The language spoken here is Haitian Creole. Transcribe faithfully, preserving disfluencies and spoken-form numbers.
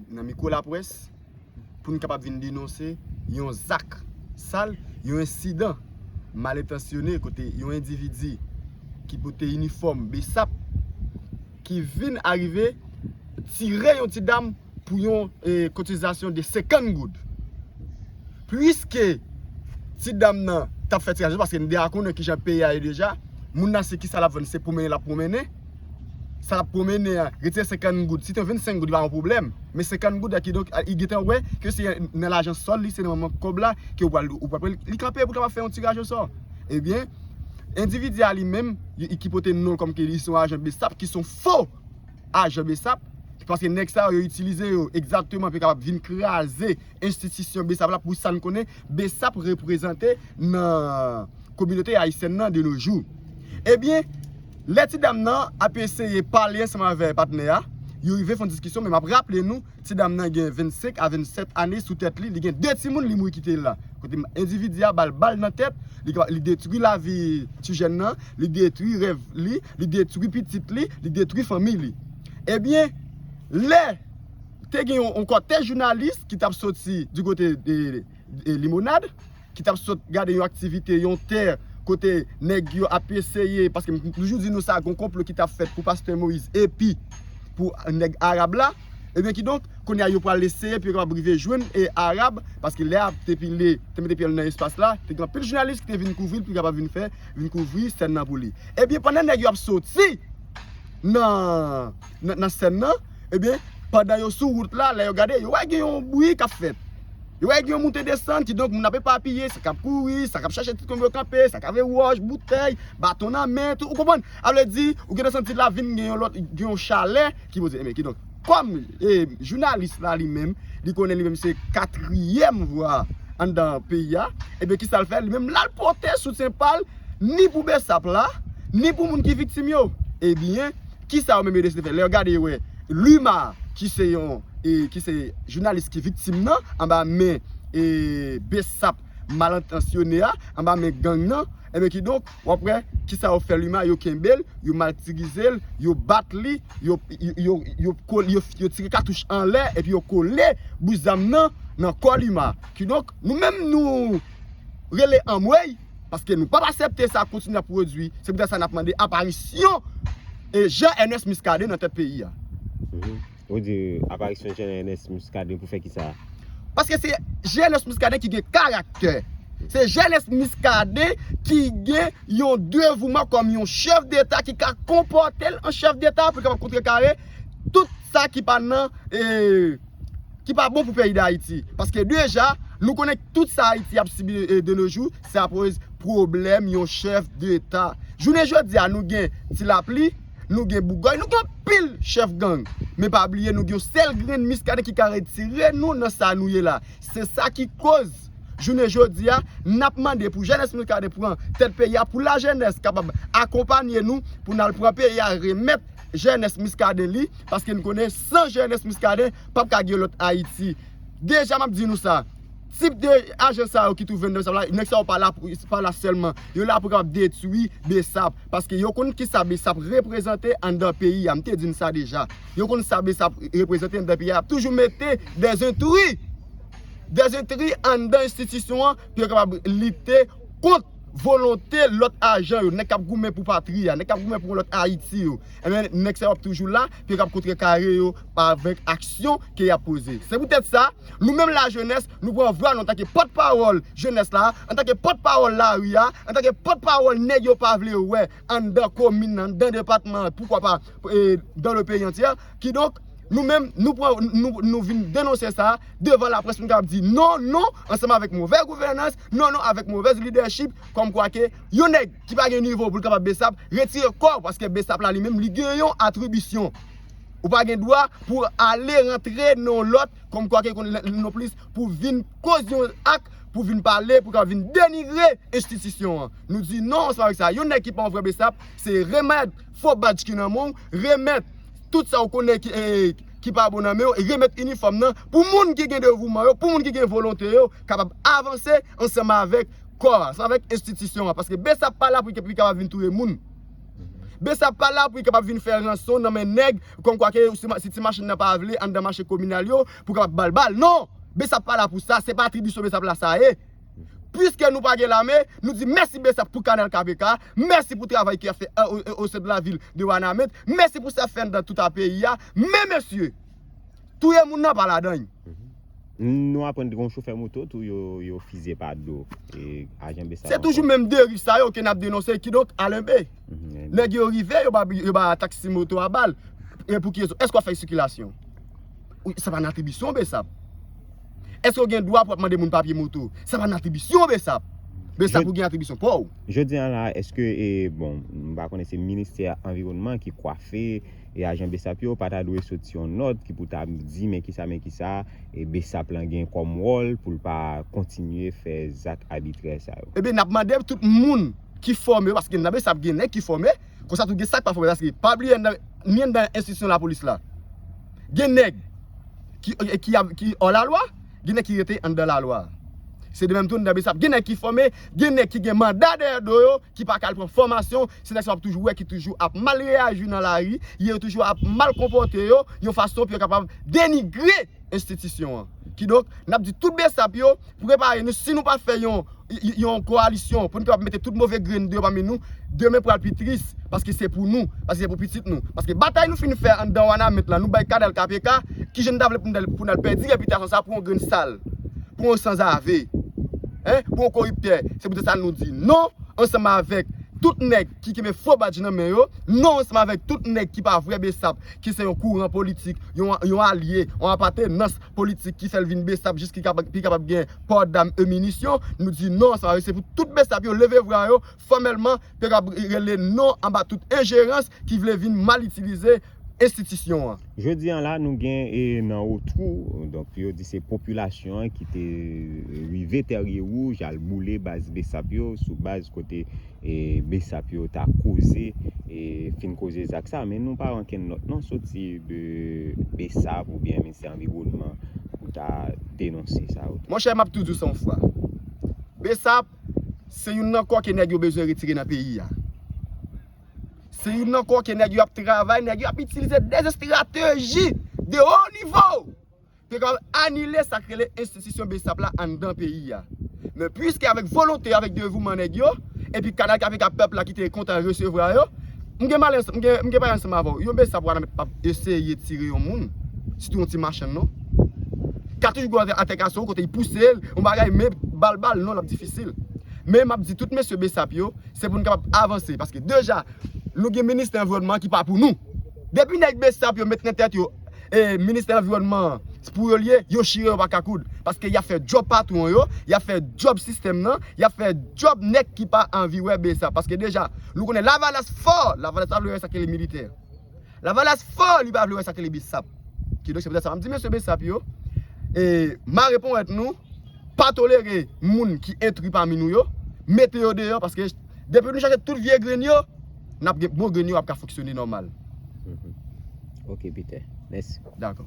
nan mikwo laprès pou n kapab vin denonse yon zak sal, yon ensidan malentansyone kote yon endividi ki pote inifòm BSAP ki vin arive tire yon ti dam pou yon eh, kotizasyon de senkant goud. Piske ti dam nan t ap fè tiraj la, paske n deja konnen kijan peyi a ye deja, moun nan se ki sa l ap vann, se pwomennen l ap pwomennen. Sa l ap pwomennen an, retire senkant goud, si te vennsenk goud, li pa yon pwoblèm. Men senkant goud, kidonk, li gentan wè ke se nan lajan sòl li, se nan manman kòb la, ke ou pral, ou pral, li kanpe pou l kapab fè yon tiraj osò. Ebyen, endividi a li menm, ki pote non l kòm ke li se yon ajan BSAP, ki se yon fo ajan BSAP, paske nèg sa yo, yo itilize yo egzakteman pou yo kapab vin kraze enstitisyon BSAP la, pou sa n konnen BSAP reprezante nan kominote ayisyèn nan de nos jours. Ebyen, lè ti dam nan ap eseye pale ansanm avè patnè a, yo rive fè yon diskisyon, men m ap raple nou, ti dam nan gen vennsenk a vennsèt ane sou tèt li, li gen de timoun li mouri kite l la. Kote endividi a ba l bal nan tèt, li, li detwi lavi ti jèn nan, li detwi rèv li, li detwi pitit li, li detwi fanmi li. Ebyen, lè te gen yon, yon kòtèj jounalis ki t ap soti di kote de, de Limonad, ki t ap sot gade yon aktivite, yon tè, kote nèg yo ap eseye, paske m toujou di nou sa, gon konplo ki t ap fèt pou pastè Moïse epi pou nèg Arab la, ebyen kidonk, kounye a yo pral eseye pou yo kapab rive jwenn e Arab, paske lè a te pile, te mete pye l nan espas la, te gen anpil jounalis ki te vin kouvri l pou yo kapab vin fè, vin kouvri sèn nan pou li. Ebyen, pandan nèg yo ap soti nan, nan, nan sèn nan, ebyen, pandan yo sou wout la, lè yo gade, yo wè gen yon bri k ap fèt. Yo wè gen yon moute desann, kidonk moun ap epapiye, sa k ap kouri, sa k ap chache ti konbo yo kanpe, sa k ap vye wòch, boutèy, baton nan men, tout, ou konprann? A vle di, ou gentan santi la vin gen yon lòt, gen yon chalè ki poze. Ebyen, kidonk, kòm eh, jounalis la li menm, li konnen li menm se katriyèm vwa anndan peyi a, ebyen, kisa l fè? Li menm, l al pote soutyen pa l, ni pou BSAP la, ni pou moun ki viktim yo. Ebyen, kisa yo menm yo deside fè? Lè yo gade, yo wè Luma, ki se yon, e, ki se jounalis ki viktim nan, anba men e, BSAP malantansyone a, anba men gang nan, ebyen, kidonk, w ap wè, kisa yo fè Luma, yo kenbe l, yo matirize l, yo bat li, yo, yo, yo, yo, kol-, yo, yo tire katouch anlè, epi yo kole bout zam nan, nan kò Luma. Kidonk, nou menm nou rele anmwey, paske nou p ap aksepte sa kontinye ap pwodui. Se poutèt sa n ap mande aparisyon e Jean Ernest Muscadin nan tèt peyi a. Ou di aparisyon Jean Ernest Muscadin pou fè kisa? Paske se Jean Ernest Muscadin ki gen karaktè. Se Jean Ernest Muscadin ki gen yon devouman kòm yon chèf deta ki ka konpòte l an chèf deta pou l kapab kontrekare tout sa ki pa nan eh, ki pa bon pou peyi Dayiti. Paske deja, nou konnen tout sa Ayiti ap sibi eh, de nos jours, se akoz pwoblèm yon chèf deta. Jounen jodi a, nou gen Ti Lapli, nou gen Bougòy, nou gen anpil chèf gang. Men pa bliye, nou gen yon sèl grenn Miskaden ki ka retire nou nan sa nou ye la. Se sa ki koz, jounen jodi a, n ap mande pou Jean Ernest Muscadin pran tèt peyi a, pou lajennès kapab akonpanye nou, pou n al pran peyi a, remèt Jean Ernest Muscadin li, paske n konnen san Jean Ernest Muscadin, p ap ka gen lòt Ayiti. Deja, m ap di nou sa, tip de ajan sa yo ki twouve nan sa la, nèg sa yo pa la pou, pa la sèlman. Yo la pou kapab detwi BSAP. Paske yo konn kisa BSAP reprezante anndan peyi a. M te di n sa deja. Yo konn sa BSAP reprezante anndan peyi a. Y ap toujou mete des intrus, des intrus anndan enstitisyon an pou yo kapab lite kont volonte lòt ajan yo, nèg k ap goumen pou patri a, nèg k ap goumen pou yon lòt Ayiti yo. Ebyen, nèg sa yo ap toujou la, pou yo kab kontrekare yo avèk aksyon ke y ap poze. Se poutèt sa, nou menm lajennès, nou pran vwa nou antanke pòtpawòl jenès la, antanke pòtpawòl lari a, antanke pòtpawòl nèg yo pa vle wè anndan komin nan, anndan depatman an, poukwa pa eh, dans le pays entier. Kidonk, nou menm, nou pran, nou, nou vin denonse sa devan laprès, nou kapab di non, non, ansanm avèk movè gouvènans, non, non, avèk movèz lidèchip, kòmkwa ke yon nèg ki pa gen nivo pou l kapab BSAP, retire kò w, paske BSAP la li menm, li gen yon atribisyon. Ou pa gen dwa pou ale rantre nan yon lòt, kòmkwa ke konn non plis, pou vin koz yon ak, pou vin pale, pou kapab vin denigre enstitisyon an. Nou di non ansanm avèk sa. Yon nèg ki pa yon vrè BSAP, se remèt fo badj ki nan men w, remèt tout sa w konnen ki, eh, ki pa bon nan men w, e remèt inifòm nan pou moun ki gen devouman yo, pou moun ki gen volonte yo, kapab avanse ansanm avèk kò a, ansanm avèk enstitisyon an. Paske BSAP pa la pou li kapab vin touye moun. Besap pa la pou li kapab vin fè ranson nan men nèg, kòmkwa ke si ma- si ti machin nan pa vle anndan mache kominal yo, pou kapab ba l bal. Non! Besap pa la pou sa, se pa atribisyon Besap la sa ye. Piske nou pa gen lame, nou di mèsi Besap pou kanal K P K, mèsi pou travay ke y ap fè o, o, o, o sen de la vil de Wanament, mèsi pou sa fè anndan tout a peyi a. Men mesye, touye moun nan pa ladan l. Nou aprann gen yon chofè moto tou yo, yo fizye pa do e ajan Besap. Se toujou menm deriv sa yo ke n ap denonse, kidonk Alenbe. Nèg yo rive, yo ba, yo ba taksi moto a bal. E pou ki rezon? Èske w ap fè sikilasyon? Ou- Sa pa nan atribisyon Besap. Èske w gen dwa pou w ap mande moun papye moto? Sa pa nan atribisyon Besap. Besap ou gen atribisyon pa w. Jodi a la, èske, e, bon, m pa konnen se ministè anviwònman ki kwafe e ajan Besap yo, pa ta dwe soti yon nòt ki pou ta di men kisa, men kisa, e Besap lan gen kòm wòl pou l pa kontinye fè zak abitrè sa yo. Ebyen, n ap mande tout moun ki fòme yo, paske nan Besap gen nèg ki fòme, konsa tou gen sa k pa fòme, paske pa bliye anndan, ni anndan enstitisyon lapolis la. Gen nèg ki, ki, ap- ki hors la loi, gen nèg ki rete anndan lalwa. Se de menm tou anndan Besap, gen nèg ki fòme, gen nèg ki gen manda dèyè do yo, ki pa ka al pran fòmasyon, se nèg sa w ap toujou wè ki toujou ap mal reyaji nan lari, yo toujou ap mal konpòte yo, yon fason pou yo kapab denigre enstitisyon an. Kidonk, n ap di tout Besap yo, prepare nou, si nou pa fè yon, y- yon kowalisyon pou nou kapab mete tout move grenn deyò pami nou, demen pral pi tris, paske se pou nou, paske se pou pitit nou. Paske batay nou fin fè anndan Wanament lan, nou bay kanal K P K, ki jan n ta vle pou n al- pou n al pèdi repitasyon sa pou yon grenn sal, pou yon sanzave, en, pou yon koriptè. Se poutèt sa nou di non, ansanm avèk tout nèg ki kenbe fo badj nan men yo, non ansanm avèk tout nèg ki pa vrè Besap, ki se yon kouran politik, yon, yon alye, yon apatenans politik ki fè l vin Besap jis ki kapab, ki kapab gen pò dam e minisyon. Nou di non ansanm avèk, se pou tout Besap yo leve vwa yo fòmèlman, pou yo kapab rele non anba tout enjerans ki vle vin mal itilize enstitisyon an. Jodi an la, nou gen e, nan Wotwou, donk yo di se popilasyon an ki te rive Tèrye Wouj, al boule baz Besap yo, sou baz kote e, Besap yo ta koze, e, fin koze zak sa, men nou pa wè ankenn nòt non soti de Besap oubyen Ministè Anviwònman pou ta denonse sa yo. Monchè, m ap tou di w sa yon fwa. Besap, se youn nan kò ke nèg yo bezwen retire nan peyi a. Se youn nan kò ke nèg yo ap travay, nèg yo ap itilize de estrateji de wo nivo pou yo kapab anile sa k rele enstitisyon Besap la anndan peyi a. Men piske avèk volonte, avèk devouman nèg yo, epi kanal K P K pèp la ki te kontan resevwa yo, m gen male, m gen, m gen pale ansanm avè w. Yon Besap Wanament p ap eseye tire yon moun, sitou yon ti machann non. Ka toujou gen atèkasyon kote y pouse l, yon bagay, men bal bal non, l ap difisil. Men m ap di tout mesye Besap yo, se pou n kapab avanse. Paske deja, nou gen ministè anviwònman ki pa pou nou. Depi nèg Besap yo met nan tèt yo, e, ministè anviwònman an, se pou yo l ye, yo chire, yo pa ka koud. Paske y ap fè djòb patwon yo, y ap fè djòb sistèm nan, y ap fè djòb nèg ki pa anvi wè Besap. Paske deja, nou konnen Lavalas fò, Lavalas pa vle wè sa k rele militè. Lavalas fò, li pa vle wè sa k rele Besap. Kidonk, se poutèt sa m ap di mesye Besap yo, e, mare ponyèt nou, pa tolere moun ki entri pami nou yo, mete yo deyò, paske depi nou chache tout vye grenn yo, n ap gen bon grenn yo ap ka fonksyone nòmal. Ok, Peter. Mèsi. Dakò.